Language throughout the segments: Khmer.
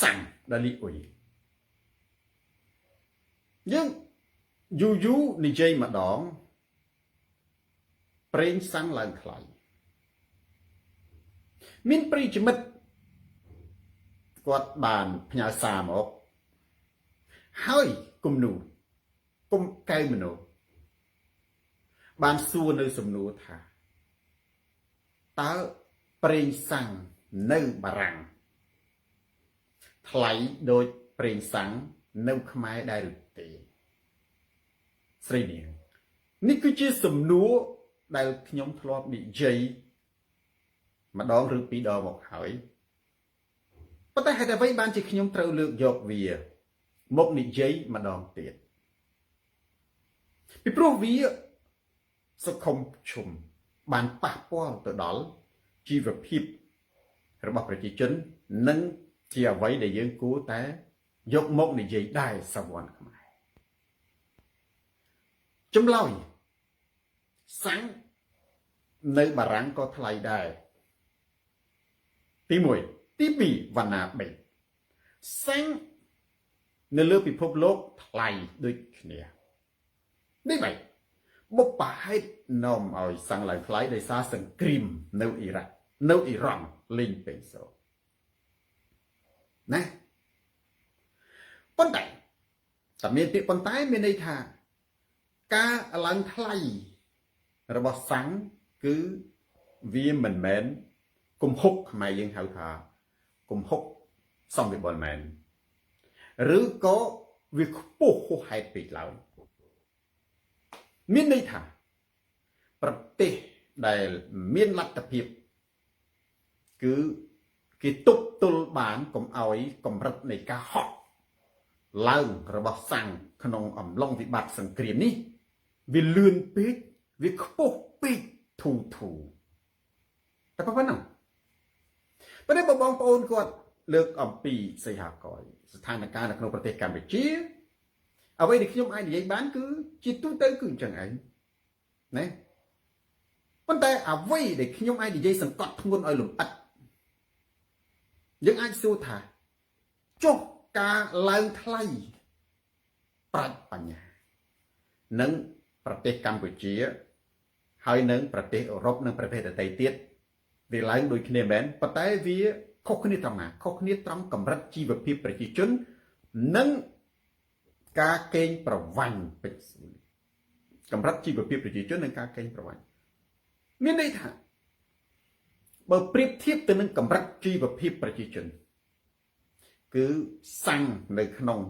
សាំងដែលលីអ៊ុយយើងយូរយូរនិយាយម្ដងប្រេងសាំងឡើងថ្លៃមានប្រិយមិត្តគាត់បានផ្ញើសារមកហើយគុំនូគុំកៅមនោបានសួរនៅសំណួរថាតើប្រេងសាំងនៅបារាំងថ្លៃដូចប្រេងសាំងនៅខ្មែរដែរឬទេស្រីនាងនេះគឺជាសំណួរដែលខ្ញុំធ្លាប់និយាយម្ដងឬពីរដងមកហើយប៉ុន្តែហេតុអ្វីបានជាខ្ញុំត្រូវលើកយកវាមកនិយាយម្ដងទៀតពីព្រោះវាសុខុមឈុំបានប៉ះពាល់ទៅដល់ជីវភាពរបស់ប្រជាជននិងជាអ្វីដែលយើងគួរតែយកមកនិយាយដែរសវណ្ណខ្មែរចម្លើយសាំងនៅបារាំងក៏ថ្លៃដែរទី1ទី2វណ្ណាបេសាំងនៅលើពិភពលោកថ្លៃដូចគ្នានេះបែបុព្វហេតុនាំឲ្យសាំងឡើងថ្លៃដោយសារសង្គ្រាមនៅអ៊ីរ៉ាក់នៅអ៊ីរ៉ង់លេងពេសូណាប៉ុន្តែតែមានពាក្យប៉ុន្តែមានន័យថាការឡើងថ្លៃរបស់សាំងគឺវាមិនមែនគំហុកខ្មែរយើងហៅថាគំហុកសំវិបុលមែនឬក៏វាខ្ពស់ហួសហេតុពេកឡើយមានន័យថាប្រទេសដែលមានលទ្ធភាពគឺគេទប់ទល់បានកុំឲ្យកម្រិតនៃការហក់ឡើងរបស់សាំងក្នុងអំឡុងវិបត្តិសង្គ្រាមនេះវាលឿនពេកវាខ្ពស់ពេកធូធូតែប៉ុណ្ណឹងប៉ុន្តែបងប្អូនគាត់លើកអំពីសីហាកយស្ថានភាពនៅក្នុងប្រទេសកម្ពុជាអ្វីដែលខ្ញុំអាចនិយាយបានគឺជាទូទៅគឺអញ្ចឹងឯងណាប៉ុន្តែអ្វីដែលខ្ញុំអាចនិយាយសង្កត់ធ្ងន់ឲ្យលម្អិតយើងអាចសួរថាចុះការឡើងថ្លៃប្រាច់បញ្ញានិងប្រទេសកម្ពុជាហើយនឹងប្រទេសអឺរ៉ុបនិងប្រទេសដទៃទៀតវាឡើងដូចគ្នាមែនប៉ុន្តែវាខុសគ្នាត្រង់ណាខុសគ្នាត្រង់កម្រិតជីវភាពប្រជាជននិងការកេងប្រវ័ញ្ចពេជ្រកម្រិតជីវភាពប្រជាជននិងការកេងប្រវ័ញ្ចមានន័យថាបើប្រៀបធៀបទៅនឹងកម្រិតជីវភាពប្រជាជនគឺសាំងនៅក្នុង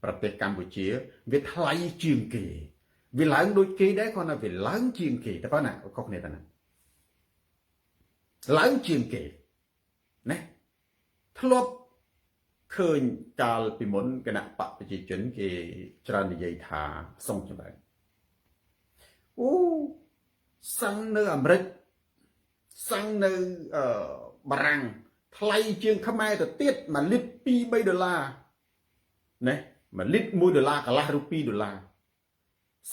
ប្រទេសកម្ពុជាវាថ្លៃជាងគេវាឡើងដូចគេដែរគ្រាន់តែវាឡើងជាងគេតែប៉ុណ្ណាខុសគ្នាតែណាឡើងជាងគេណាធ្លាប់ឃើញកាលពីមុនគណៈបកប្រជាជនគេច្រើននិយាយថាសុងចម្រើនអូសាំងនៅអាមេរិកសាំងនៅអឺបារាំងថ្លៃជាងខ្មែរទៅទៀត1លីត្រ2 3ដុល្លារណា1លីត្រ1ដុល្លារកន្លះឬ2ដុល្លារ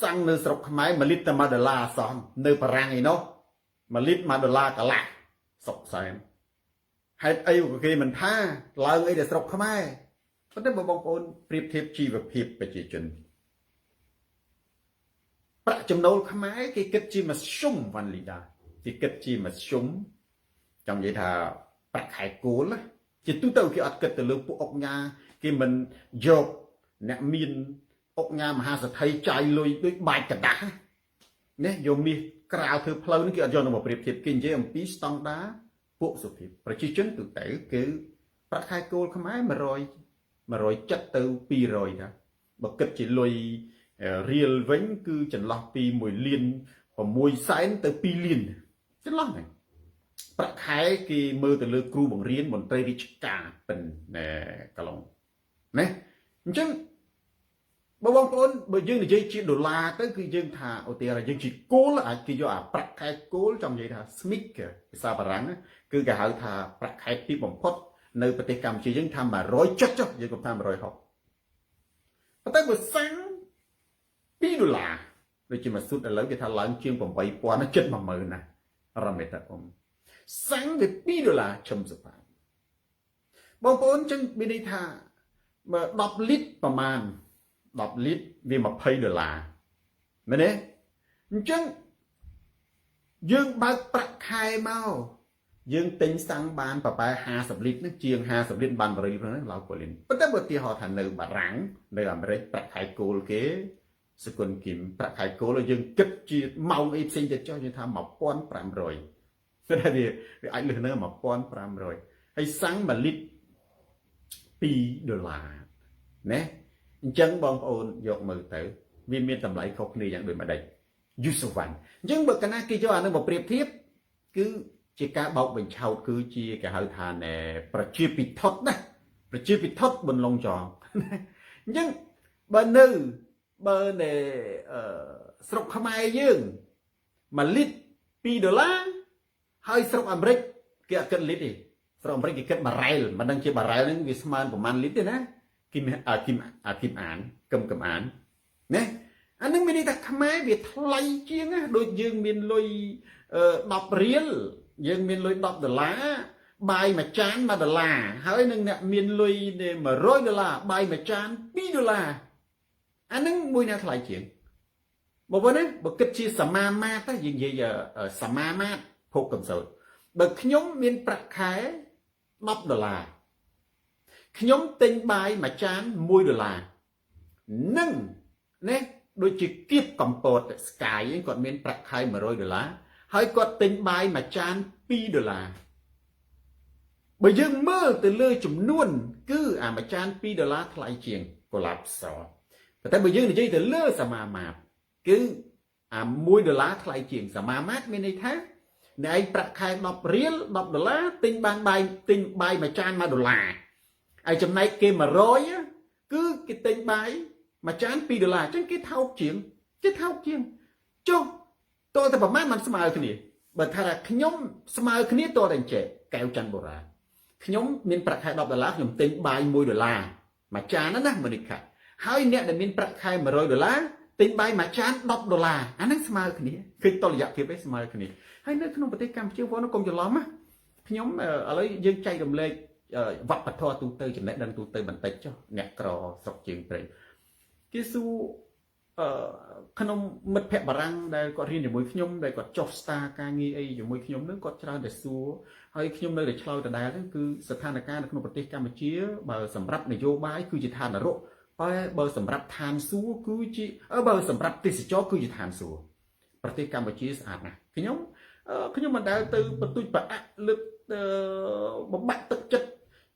សាំងនៅស្រុកខ្មែរ1លីត្រតែ1ដុល្លារអសោះនៅបារាំងឯនោះ1លីត្រ1ដុល្លារកន្លះសុកសែនហេតុអីក៏គេមិនថាឡើងអីតែស្រុកខ្មែរប៉ុន្តែបើបងប្អូនប្រៀបធៀបជីវភាពប្រជាជនប្រាក់ចំណូលខ្មែរគេគិតជាមធ្យមវ៉ាន់លីដាគេគិតជាមធ្យមចង់និយាយថាប្រាក់ខែគោលជាទូទៅគេអត់គិតទៅលើពួកអុកញ៉ាគេមិនយកអ្នកមានអុកញ៉ាមហាសទ្ធិចាយលុយដូចបាច់กระដាស់នេះយកមាសក្រាលធ្វើផ្លូវនេះគេអត់យកមកប្រៀបធៀបគេនិយាយអំពីស្តង់ដាពួកសុភាពប្រជាជនទូទៅគឺប្រាក់ខែគោលខ្មែរ100 170ទៅ200ណាបើគិតជាលុយរៀលវិញគឺចន្លោះពី1លាន6សែនទៅ2លានចន្លោះហ្នឹងប្រាក់ខែគេមើលទៅលើគ្រូបង្រៀនមន្ត្រីរាជការពិនណែកន្លងណាអញ្ចឹងបើបងប្អូនបើយើងនិយាយជាដុល្លារទៅគឺយើងថាឧទាហរណ៍យើងជាគោលអាចគេយកអាប្រាក់ខែគោលចង់និយាយថា SMIC ភាសាបារាំងគឺគេហៅថាប្រាក់ខែទីបំផុតនៅប្រទេសកម្ពុជាយើងថា100ចុចចុះយើងកុំថា160ប៉ុន្តែបើសាំង2ដុល្លារដូចជាមួយស៊ុតឥឡូវគេថាឡើងជាង8000ជិត10000ណារមេតាអ៊ំសាំងវា2ដុល្លារឈឹមសុផា បងប្អូនចឹងមានន័យថាបើ10លីត្រប្រមាណ10លីត្រវា20ដុល្លារមែនទេអញ្ចឹងយើងបើកប្រាក់ខែមកយើងទិញសាំងបានប្រហែល50លីត្រហ្នឹងជាង50លីត្របាន100លីត្រហ្នឹងឡៅប៉ូលីនប៉ុន្តែបើឧទាហរណ៍ថានៅបារាំងនៅអាមេរិកប្រាក់ខែគោលគេសគុណគឹមប្រាក់ខែគោលយើងគិតជាម៉ោងអីផ្សេងទៀតចុះយើងថា1500គឺថាវាអាចលើសនៅ1500ហើយសាំង1លីត្រ2ដុល្លារណាអញ្ចឹងបងប្អូនយកមើលទៅវាមានតម្លៃខុសគ្នាយ៉ាងដូចម្ដេចយូសូវ៉ាន់អញ្ចឹងបើកាលណាគេយកអានឹងមកប្រៀបធៀបគឺជាការបោកបញ្ឆោតគឺជាគេហៅថាណែប្រជាពិធណាប្រជាពិធបន្លងចងអញ្ចឹងបើនៅបើណែស្រុកខ្មែរយើង1លីត្រ2ដុល្លារហើយស្រុកអាមេរិកគេអត់គិតលីត្រទេស្រុកអាមេរិកគេគិតបារ៉ែលមិនដឹងជាបារ៉ែលហ្នឹងវាស្មើប្រហែលលីត្រទេណាគីមគីមគីមអានកឹមកំអានណាអានឹងមានន័យថាខ្មែរវាថ្លៃជាងណាដូចយើងមានលុយ10រៀលយើងមានលុយ10ដុល្លារបាយមួយចាន1ដុល្លារហើយនឹងអ្នកមានលុយ100ដុល្លារបាយមួយចាន2ដុល្លារអានឹងមួយណាថ្លៃជាងបើបងណាបើគិតជាសមាមាត្រយើងនិយាយសមាមាត្រភោគកំសោតបើខ្ញុំមានប្រាក់ខែ10ដុល្លារខ្ញុំទិញបាយមួយចាន1ដុល្លារនឹងណាដូចជាគៀបកំពត Sky គាត់មានប្រាក់ខែ100ដុល្លារហើយគាត់ទិញបាយមួយចាន2ដុល្លារបើយើងមើលទៅលើចំនួនគឺអាមួយចាន2ដុល្លារថ្លៃជាងកុលាបសប៉ុន្តែបើយើងនិយាយទៅលើសមាមាត្រគឺអា1ដុល្លារថ្លៃជាងសមាមាត្រមានន័យថាអ្នកឯងប្រាក់ខែ10រៀល10ដុល្លារទិញបានបាយទិញបាយមួយចាន1ដុល្លារហើយចំណែកគេ100គឺគេទិញបាយមួយចាន2ដុល្លារអញ្ចឹងគេថោកជាងគេថោកជាងចុះតើតែប្រមាណមិនស្មើគ្នាបើថាខ្ញុំស្មើគ្នាតើតែអញ្ចេះកែវច័ន្ទបូរ៉ាខ្ញុំមានប្រាក់ខែ10ដុល្លារខ្ញុំទិញបាយ1ដុល្លារមួយចានណាមនិកាហើយអ្នកដែលមានប្រាក់ខែ100ដុល្លារទិញបាយមួយចាន10ដុល្លារអាហ្នឹងស្មើគ្នាឃើញតុល្យភាពឯងស្មើគ្នាហើយនៅក្នុងប្រទេសកម្ពុជាវត្តកុំច្រឡំណាខ្ញុំឥឡូវយើងចែករំលែកវប្បធម៌ទូទៅចំណេះដឹងទូទៅបន្តិចចុះអ្នកក្រស្រុកជើងព្រៃគេសួរអឺក្នុងមិត្តភ័ក្តិបារាំងដែលគាត់រៀនជាមួយខ្ញុំដែលគាត់ចុះស្តាការងារអីជាមួយខ្ញុំនឹងគាត់ច្រើនតែសួរហើយខ្ញុំនៅតែឆ្លើយដដែលហ្នឹងគឺស្ថានភាពនៅក្នុងប្រទេសកម្ពុជាបើសម្រាប់នយោបាយគឺជាឋាននរកតែបើសម្រាប់ឋានសួគ៌គឺជាបើសម្រាប់ទេសចរគឺជាឋានសួគ៌ប្រទេសកម្ពុជាស្អាតណាស់ខ្ញុំខ្ញុំមិនដែលទៅបន្ទូចប្រអាក់លើកបំបាក់ទឹកចិត្ត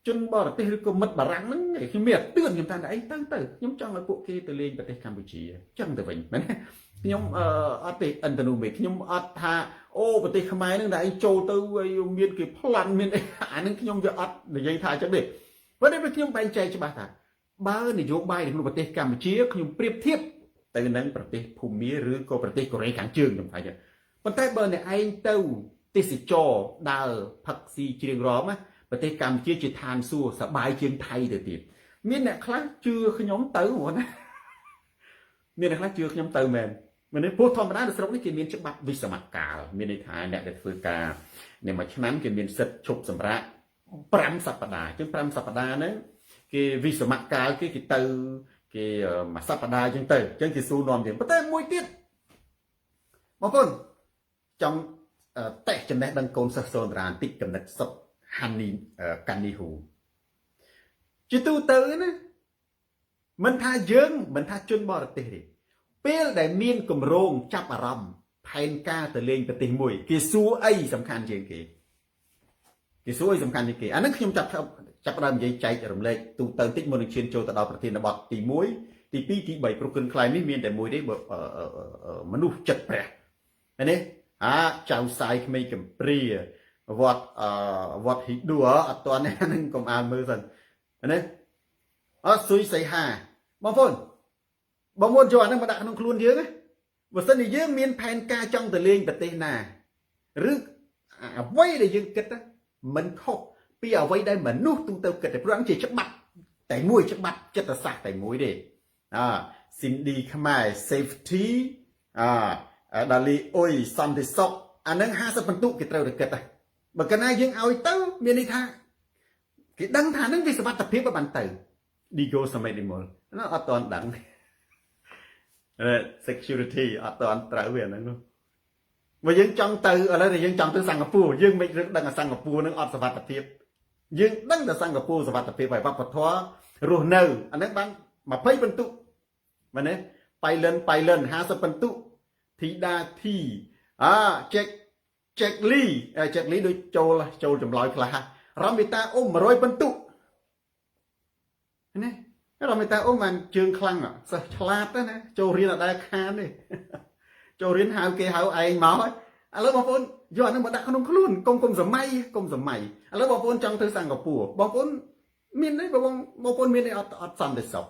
ជនបរទេសឬក៏មិត្តបារាំងហ្នឹងខ្ញុំមានទឿនខ្ញុំថាអីទៅទៅខ្ញុំចង់ឲ្យពួកគេទៅលេងប្រទេសកម្ពុជាចឹងទៅវិញមែនទេខ្ញុំអត់ទេអិនតនូមេខ្ញុំអត់ថាអូប្រទេសខ្មែរហ្នឹងតែឯងចូលទៅមានគេប្លន់មានអីអាហ្នឹងខ្ញុំវាអត់និយាយថាចឹងទេប៉ុន្តែខ្ញុំបែងចែកច្បាស់ថាបើនយោបាយនៅក្នុងប្រទេសកម្ពុជាខ្ញុំប្រៀបធៀបទៅនឹងប្រទេសភូមាឬក៏ប្រទេសកូរ៉េខាងជើងខ្ញុំថាចឹងប៉ុន្តែបើអ្នកឯងទៅទេសចរដើរផឹកស៊ីច្រៀងរំណាប្រទេសកម្ពុជាជាឋានសួគ៌សបាយជាងថៃទៅទៀតមានអ្នកខ្លះជឿខ្ញុំទៅហ្មងណាមានអ្នកខ្លះជឿខ្ញុំទៅមែនមែនទេព្រោះធម្មតានៅស្រុកនេះគេមានច្បាប់វិសមកាលមានន័យថាអ្នកដែលធ្វើការនៅមួយឆ្នាំគេមានសិទ្ធិឈប់សម្រាក5សប្តាហ៍អញ្ចឹង5សប្តាហ៍ហ្នឹងគេវិសមកាលគេគេទៅគេមួយសប្តាហ៍អញ្ចឹងទៅអញ្ចឹងគេសួរនាំទៀតប៉ុន្តែមួយទៀតបងប្អូនចង់តេស្តចំណេះដឹងកូនសិស្សសូនរាបន្តិចកំណត់សុខហានីកាន់នីហ៊ូជាទូទៅណាមិនថាយើងមិនថាជនបរទេសទេពេលដែលមានគម្រោងចាប់អារម្មណ៍ផែនការទៅលេងប្រទេសមួយគេសួរអីសំខាន់ជាងគេគេសួរអីសំខាន់ជាងគេអាហ្នឹងខ្ញុំចាប់ចាប់ដើមនិយាយចែករំលែកទូទៅតិចមុននឹងឈានចូលទៅដល់ប្រធានបទទី1ទី2ទី3ព្រោះគុណខ្លែងនេះមានតែមួយទេបើមនុស្សចិត្តព្រះឃើញទេអាចៅសាយក្មេងកំព្រាវត្តវត្តហ៊ីឌូអត់ទាន់ហ្នឹងកុំអានមើលសិនណាអត់ស៊ុយសីហាបងប្អូនបងប្អូនយកអាហ្នឹងមកដាក់ក្នុងខ្លួនយើងណាបើសិនជាយើងមានផែនការចង់ទៅលេងប្រទេសណាឬអ្វីដែលយើងគិតមិនខុសពីអ្វីដែលមនុស្សទូទៅគិតទេព្រោះជាច្បាប់តែមួយច្បាប់ចិត្តសាស្ត្រតែមួយទេអាស៊ីនឌីខ្មែរ safety អាដាលីអ៊ុយសន្តិសុខអានឹង50បន្ទុកគេត្រូវតែគិតដែរបើកាលណាយើងឲ្យទៅមានន័យថា គេដឹងថានឹងវាសុវត្ថិភាពបានទៅឌីហ្គោសម័យឌីមុលណាអត់តន់ដឹង security អត់តន់ត្រូវវាហ្នឹងនោះបើយើងចង់ទៅឥឡូវតែយើងចង់ទៅសិង្ហបុរីយើងមិនដឹងថាសិង្ហបុរីនឹងអត់សុវត្ថិភាពយើងដឹងតែសិង្ហបុរីសុវត្ថិភាពហើយវប្បធម៌រស់នៅអាហ្នឹងបាន20ពិន្ទុមែនទេបៃលិនបៃលិន50ពិន្ទុធីតាធីអាចែកចែកលីចែកលីដូចចូលចូលចម្លើយខ្លះរមមីតាអ៊ុំ100ពិន្ទុណារមមីតាអ៊ុំបានជើងខ្លាំងសិស្សឆ្លាតណាចូលរៀនអត់ដែលខានទេចូលរៀនហៅគេហៅឯងមកហើយឥឡូវបងប្អូនយកអានឹងមកដាក់ក្នុងខ្លួនកុំកុំសម័យកុំសម័យឥឡូវបងប្អូនចង់ទៅសិង្ហបុរីបងប្អូនមានទេបងបងប្អូនមានទេអត់អត់សន្តិសុខ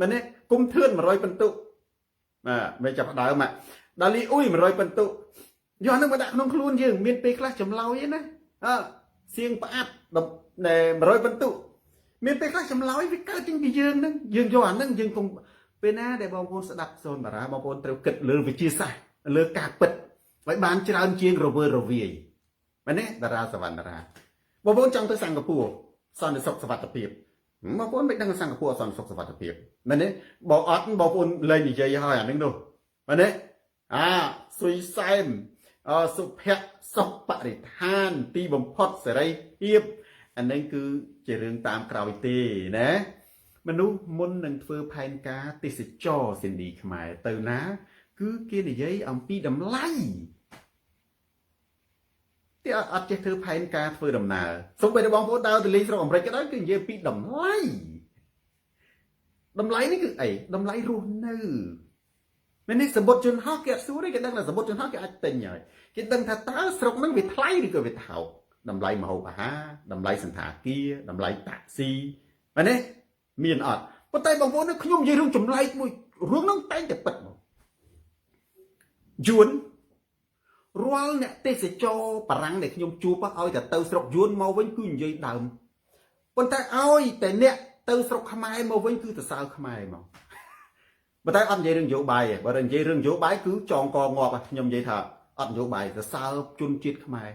មែនទេគុំធឿន100ពិន្ទុបាទមិនចាប់ដើមដល់លីអ៊ុយ100ពិន្ទុយកអានឹងមកដាក់ក្នុងខ្លួនយើងមានពេលខ្លះចម្លើយណាអើសៀងផ្អាប់100ពិន្ទុមានពេលខ្លះចម្លើយវាកើតចេញពីយើងហ្នឹងយើងយកអាហ្នឹងយើងកុំពេលណាដែលបងប្អូនស្ដាប់សូនបារាបងប្អូនត្រូវគិតលើវិទ្យាសាស្ត្រលើការពិតឲ្យបានច្រើនជាងរវើរវាយមែនទេតារាសវណ្ណរាបងប្អូនចង់ទៅសិង្ហបុរីសន្តិសុខសុវត្ថិភាពបងប្អូនមិនដឹងសិង្ហបុរីសន្តិសុខសុវត្ថិភាពមែនទេបើអត់បងប្អូនលែងនិយាយហើយអានឹងនោះមែនទេអាស៊ុយសែមអសុភៈសុខបរិស្ថានទីបំផុតសេរីភាពអានឹងគឺជារឿងតាមក្រោយទេណាមនុស្សមុននឹងធ្វើផែនការទេសចរស៊ីនឌីខ្មែរទៅណា គឺគេនិយាយអំពីតម្លៃទីអត់ចេះធ្វើផែនការធ្វើដំណើរសូម្បីតែបងប្អូនដើរទៅលេងស្រុកអាមេរិកក៏ដោយគឺនិយាយពីតម្លៃតម្លៃនេះគឺអីតម្លៃរស់នៅមែននេះសម្បត្តិយន្តហោះគេអត់សួរទេគេដឹងថាសម្បត្តិយន្តហោះគេអាចទិញហើយគេដឹងថាតើស្រុកហ្នឹងវាថ្លៃឬក៏វាថោកតម្លៃម្ហូបអាហារតម្លៃសន្តាគារតម្លៃតាក់ស៊ីមែនទេមានអត់ប៉ុន្តែបងប្អូនខ្ញុំនិយាយរឿងចម្លែកមួយរឿងហ្នឹងតែងតែពិតមកយួនរាល់អ្នកទេសចរបារាំងដែលខ្ញុំជួបឲ្យតែទៅស្រុកយួនមកវិញគឺនិយាយដើមប៉ុន្តែឲ្យតែអ្នកទៅស្រុកខ្មែរមកវិញគឺទៅសើខ្មែរមកប៉ុន្តែអត់និយាយរឿងនយោបាយទេបើនិយាយរឿងនយោបាយគឺចងកងាប់ខ្ញុំនិយាយថាអត់នយោបាយសរសើរជនជាតិខ្មែរ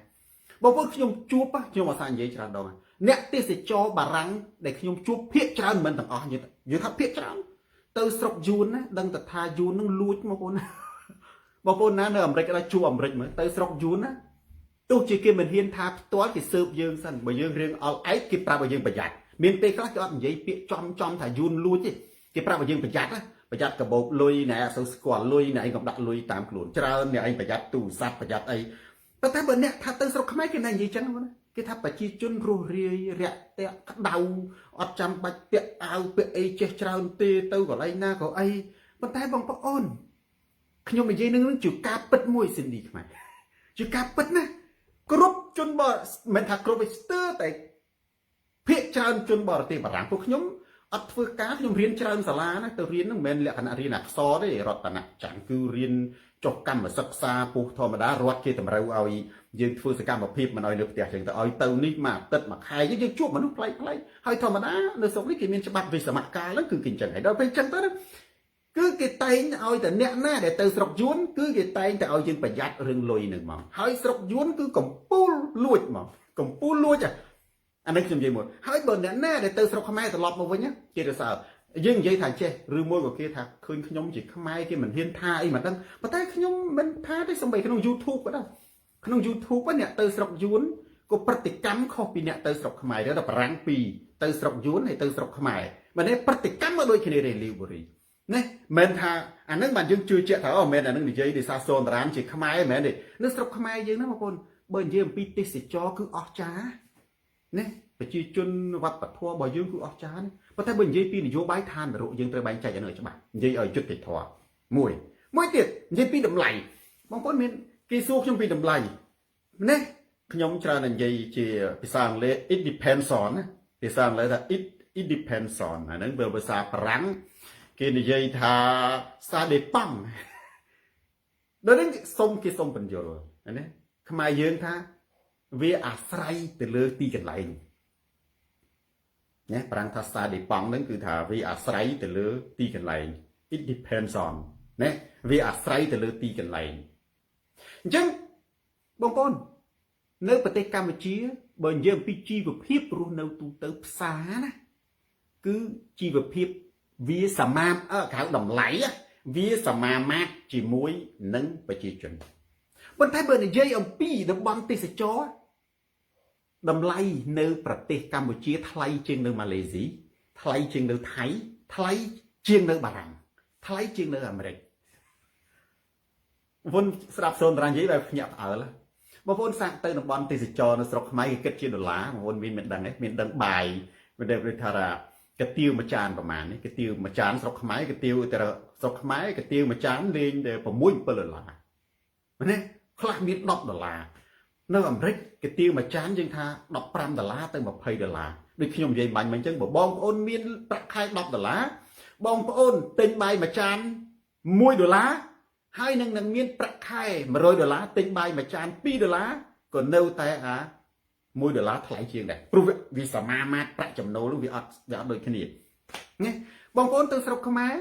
បងប្អូនខ្ញុំជួបខ្ញុំអត់សានិយាយច្រើនដងអ្នកទេសចរបារាំងដែលខ្ញុំជួបភាកច្រើនមិនទាំងអស់និយាយថាភាកច្រើនទៅស្រុកយួនណាដឹងតែថាយួននឹងលួចមកបងបងប្អូនណានៅអាមេរិកដល់ជួបអាមេរិកមើលទៅស្រុកយួនណាទោះជាគេមិនហ៊ានថាផ្ទាល់គេស៊ើបយើងសិនបើយើងរៀងអល់ឯកគេប្រាប់ឲ្យយើងប្រយ័ត្នមានពេលខ្លះគេអត់និយាយពាក្យចំចំថាយួនលួចទេគេប្រាប់ឲ្យយើងប្រយ័ត្នណាប្រយ័ត្នកបោបលុយណែអត់សូវស្គាល់លុយណែឯងកុំដាក់លុយតាមខ្លួនច្រើនអ្នកឯងប្រយ័ត្នទូរស័ព្ទប្រយ័ត្នអីប៉ុន្តែបើអ្នកថាទៅស្រុកខ្មែរគេណែនិយាយចឹងណាគេថាប្រជាជនរស់រាយរាក់ទាក់ក្តៅអត់ចាំបាច់ពាក់អាវពាក់អីចេះច្រើនទេទៅកន្លែងណាក៏អីប៉ុន្តែបងប្អូនខ្ញុំនិយាយនឹងជាការពិតមួយស៊ីនឌីខ្មែរជាការពិតណាគ្រប់ជនបរមិនថាគ្រប់ឯស្ទើរតែភាកច្រើនជនបរទេសបារាំងពួកខ្ញុំអត់ធ្វើការខ្ញុំរៀនច្រើនសាលាណាទៅរៀនហ្នឹងមិនមែនលក្ខណៈរៀនអក្សរទេរតនៈចាំងគឺរៀនចុះកម្មសិក្សាពុះធម្មតារដ្ឋគេតម្រូវឲ្យយើងធ្វើសកម្មភាពមិនឲ្យនៅផ្ទះចឹងទៅឲ្យទៅនេះមួយអាទិត្យមួយខែយើងជួបមនុស្សប្លែកប្លែកហើយធម្មតានៅស្រុកនេះគេមានច្បាប់វិសមកាលហ្នឹងគឺគេចឹងហើយដល់ពេលចឹងទៅគឺគេតែងឲ្យតែអ្នកណាដែលទៅស្រុកយួនគឺគេតែងតែឲ្យយើងប្រយ័ត្នរឿងលុយនឹងមកហើយស្រុកយួនគឺកំពូលលួចមកកំពូលលួចអានេះខ្ញុំនិយាយមួយហើយបើអ្នកណាដែលទៅស្រុកខ្មែរត្រឡប់មកវិញគេទៅសើយើងនិយាយថាចេះឬមួយក៏គេថាឃើញខ្ញុំជាខ្មែរគេមិនហ៊ានថាអីមិនដឹងប៉ុន្តែខ្ញុំមិនថាទេសំបីក្នុង YouTube ក៏ដែរក្នុង YouTube អ្នកទៅស្រុកយួនក៏ប្រតិកម្មខុសពីអ្នកទៅស្រុកខ្មែរទៅបារាំងពីរទៅស្រុកយួនហើយទៅស្រុកខ្មែរមិនទេប្រតិកម្មមកដូចគ្នាទេលីវបូរីណាមិនថាអានឹងបានយើងជឿជាក់ថាអូមិនអានឹងនិយាយដោយសារសូនតារាមជាខ្មែរមែនទេនៅស្រុកខ្មែរយើងណាបងប្អូនបើនិយាយអំពីទេសចរគឺអស្ចារ្យណាប្រជាជនវប្បធម៌របស់យើងគឺអស្ចារ្យណាប៉ុន្តែបើនិយាយពីនយោបាយឋាននរកយើងត្រូវបែងចែកអានឹងឲ្យច្បាស់និយាយឲ្យយុត្តិធម៌មួយមួយទៀតនិយាយពីតម្លៃបងប្អូនមានគេសួរខ្ញុំពីតម្លៃណាខ្ញុំច្រើននិយាយជាភាសាអង់គ្លេស it depends on ណាភាសាអង់គ្លេសថា it depends on អាហ្នឹងបើភាសាបារាំងគេនិយាយថា ça dépend ដល់នេះសុំគេសុំបញ្យលណាខ្មែរយើងថាវាអាស្រ័យទៅលើទីកន្លែងណាប្រាំងថា ça dépend ហ្នឹងគឺថាវាអាស្រ័យទៅលើទីកន្លែង it depends on ណាវាអាស្រ័យទៅលើទីកន្លែងអញ្ចឹងបងប្អូននៅប្រទេសកម្ពុជា បើនិយាយអំពីជីវភាពរស់នៅទូទៅផ្សារណាគឺជីវភាពវាសមាអឺក្រៅតម្លៃវាសមាមាត្រជាមួយនឹងប្រជាជនប៉ុន្តែបើនិយាយអំពីតំបន់ទេសចរតម្លៃនៅប្រទេសកម្ពុជាថ្លៃជាងនៅម៉ាឡេស៊ីថ្លៃជាងនៅថៃថ្លៃជាងនៅបារាំងថ្លៃជាងនៅអាមេរិកវុនស្ដាប់សូនតារានិយាយបែបភ្ញាក់ផ្អើលបងប្អូនសាកទៅតំបន់ទេសចរនៅស្រុកខ្មែរគេគិតជាដុល្លារបងប្អូនមានមិនដឹងទេមានដឹងបាយមានដឹងថាកាទៀវមួយចានប្រហែលនេះកាទៀវមួយចានស្រុកខ្មែរកាទៀវតែស្រុកខ្មែរកាទៀវមួយចានលេងតែ6 7ដុល្លារណាខ្លះមាន10ដុល្លារនៅអាមេរិកកាទៀវមួយចានយើងថា15ដុល្លារទៅ20ដុល្លារដូចខ្ញុំនិយាយបាញ់មិញអញ្ចឹងបើបងប្អូនមានប្រាក់ខែ10ដុល្លារបងប្អូនទិញបាយមួយចាន1ដុល្លារហើយនឹងនឹងមានប្រាក់ខែ100ដុល្លារទិញបាយមួយចាន2ដុល្លារក៏នៅតែអា1ដុល្លារថ្លៃជាងដែរព្រោះវាសមាមាត្រប្រាក់ចំណូលវាអត់ដូចគ្នាណាបងប្អូនទៅស្រុកខ្មែរ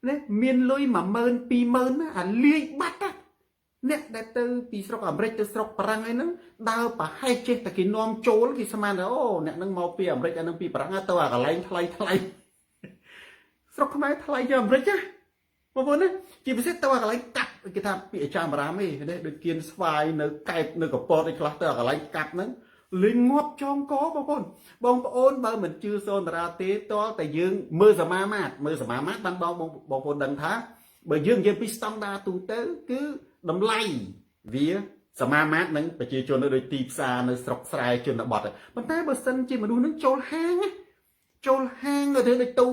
ណាមានលុយ10000 20000ណាអាលាយបាត់ណាអ្នកដែលទៅពីស្រុកអាមេរិកទៅស្រុកបារាំងអីហ្នឹងដើរប្រហែលចេះតែគេនាំចូលគេស្មានថាអូអ្នកហ្នឹងមកពីអាមេរិកអាហ្នឹងពីបារាំងទៅអាកន្លែងថ្លៃថ្លៃស្រុកខ្មែរថ្លៃជាងអាមេរិកណាបងប្អូនណាជាពិសេសទៅអាកន្លែងកាប់គេថាពាក្យអាចារ្យបារាំឯងដូចគៀនស្វាយនៅកែបនៅកពតអីខ្លះទៅអាកន្លែងកាប់ហ្នឹងលេងងាប់ចងកបងប្អូនបងប្អូនបើមិនជឿសូនតារាទេតលតែយើងមើលសមាមាត្រមើលសមាមាត្របានបងបងប្អូនដឹងថាបើយើងនិយាយពីស្តង់ដារទូទៅគឺតម្លៃវាសមាមាត្រនឹងប្រជាជននៅដូចទីផ្សារនៅស្រុកស្រែជនបទប៉ុន្តែបើសិនជាមនុស្សនឹងចូលហាងចូលហាងទៅដូចទៅ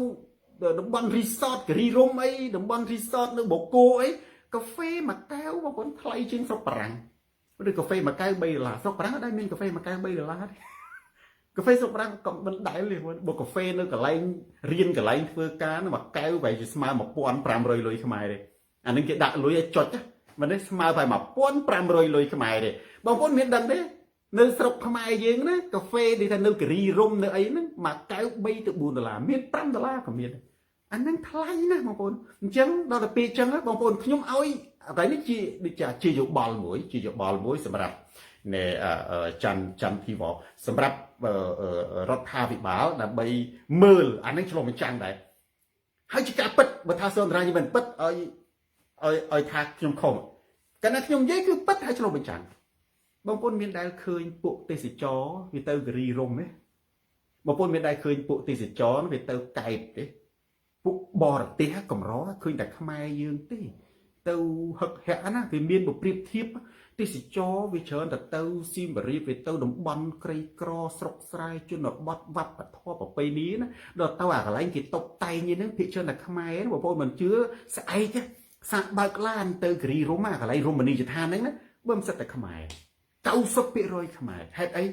តំបន់ resort គិរីរំអីតំបន់ resort នៅបូកូអីកាហ្វេមួយកែវបងប្អូនថ្លៃជាងស្រុកបារាំងឬកាហ្វេមួយកែវ3ដុល្លារស្រុកបារាំងអត់ដែលមានកាហ្វេមួយកែវ3ដុល្លារទេកាហ្វេស្រុកបារាំងក៏មិនដែលទេបើកាហ្វេនៅកន្លែងរៀនកន្លែងធ្វើការមួយកែវប្រហែលជាស្មើ1500លុយខ្មែរទេអានឹងគេដាក់លុយឲ្យចុចមិនទេស្មើប្រហែល1500លុយខ្មែរទេបងប្អូនមានដឹងទេនៅស្រុកខ្មែរយើងណាកាហ្វេដូចថានៅគិរីរំនៅអីហ្នឹងមួយកែវ3ទៅ4ដុល្លារមាន5ដុល្លារក៏មានអាហ្នឹងថ្លៃណាស់បងប្អូនអញ្ចឹងដល់ទៅពេលអញ្ចឹងបងប្អូនខ្ញុំឲ្យកន្លែងនេះជាដូចជាយោបល់មួយជាយោបល់មួយសម្រាប់នៃច័ន្ទច័ន្ទធីវសម្រាប់រដ្ឋាភិបាលដើម្បីមើលអានេះឆ្លុះបញ្ចាំងដែរហើយជាការពិតបើថាសូនរាជមិនពិតឲ្យឲ្យឲ្យថាខ្ញុំខុសកាលណាខ្ញុំនិយាយគឺពិតហើយឆ្លុះបញ្ចាំងបងប្អូនមានដែលឃើញពួកទេសចរវាទៅគិរីរំទេបងប្អូនមានដែលឃើញពួកទេសចរវាទៅកែបទេពួកបរទេសកម្រឃើញតែខ្មែរយើងទេទៅហឹកហាក់ណាវាមានបើប្រៀបធៀបទេសចរវាច្រើនតែទៅសៀមរាបវាទៅតំបន់ក្រីក្រស្រុកស្រែជនបទវប្បធម៌ប្រពៃណីណាដល់ទៅអាកន្លែងគេតុបតែងហ្នឹងភាគច្រើនតែខ្មែរបងប្អូនមិនជឿស្អែកសាកបើកឡានទៅគិរីរំអាកន្លែងរមណីយដ្ឋានហ្នឹងណាបើមិនសិតតែខ្មែរ90%ខ្មែរហេតុអី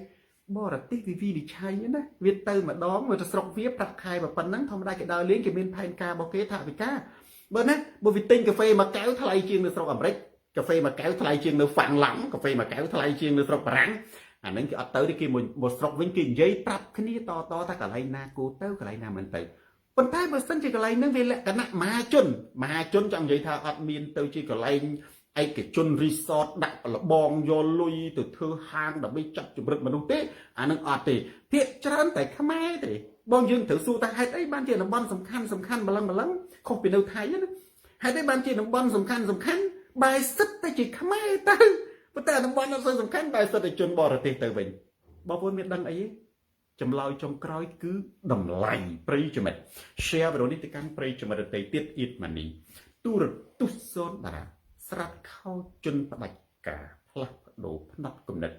បរទេសវាវិនិច្ឆ័យណាវាទៅម្ដងវាទៅស្រុកវាប្រាក់ខែប៉ុណ្ណឹងធម្មតាគេដើរលេងគេមានផែនការរបស់គេថាវិការបើណាបើវាទិញកាហ្វេមួយកែវថ្លៃជាងនៅស្រុកអាមេរិកកាហ្វេមួយកែវថ្លៃជាងនៅហ្វាំងឡង់កាហ្វេមួយកែវថ្លៃជាងនៅស្រុកបារាំងអាហ្នឹងគេអត់ទៅទេគេមកស្រុកវិញគេនិយាយប្រាប់គ្នាតតថាកន្លែងណាគួរទៅកន្លែងណាមិនទៅប៉ុន្តែបើសិនជាកន្លែងហ្នឹងវាលក្ខណៈមហាជនមហាជនចង់និយាយថាអត់មានទៅជាកន្លែងឯកជន resort ដាក់លបងយកលុយទៅធ្វើហាងដើម្បីចាប់ជំរិតមនុស្សទេអានឹងអត់ទេភាគច្រើនតែខ្មែរទេបងយើងត្រូវសួរថាហេតុអីបានជាតំបន់សំខាន់សំខាន់ម្លឹងម្លឹងខុសពីនៅថៃណាហេតុអីបានជាតំបន់សំខាន់សំខាន់បែរសិតតែជាខ្មែរទៅប៉ុន្តែតំបន់អត់សូវសំខាន់បែរសិតតែជនបរទេសទៅវិញបងប្អូនមានដឹងអីទេចម្លើយចុងក្រោយគឺតម្លៃប្រិយមិត្ត share វីដេអូនេះទៅកាន់ប្រិយមិត្តដទៃទៀតអ៊ីតម៉ានីទូរទស្សន៍សូនតារាស្រាត់ខោជនផ្ដាច់ការផ្លាស់ប្ដូរផ្នត់គំនិត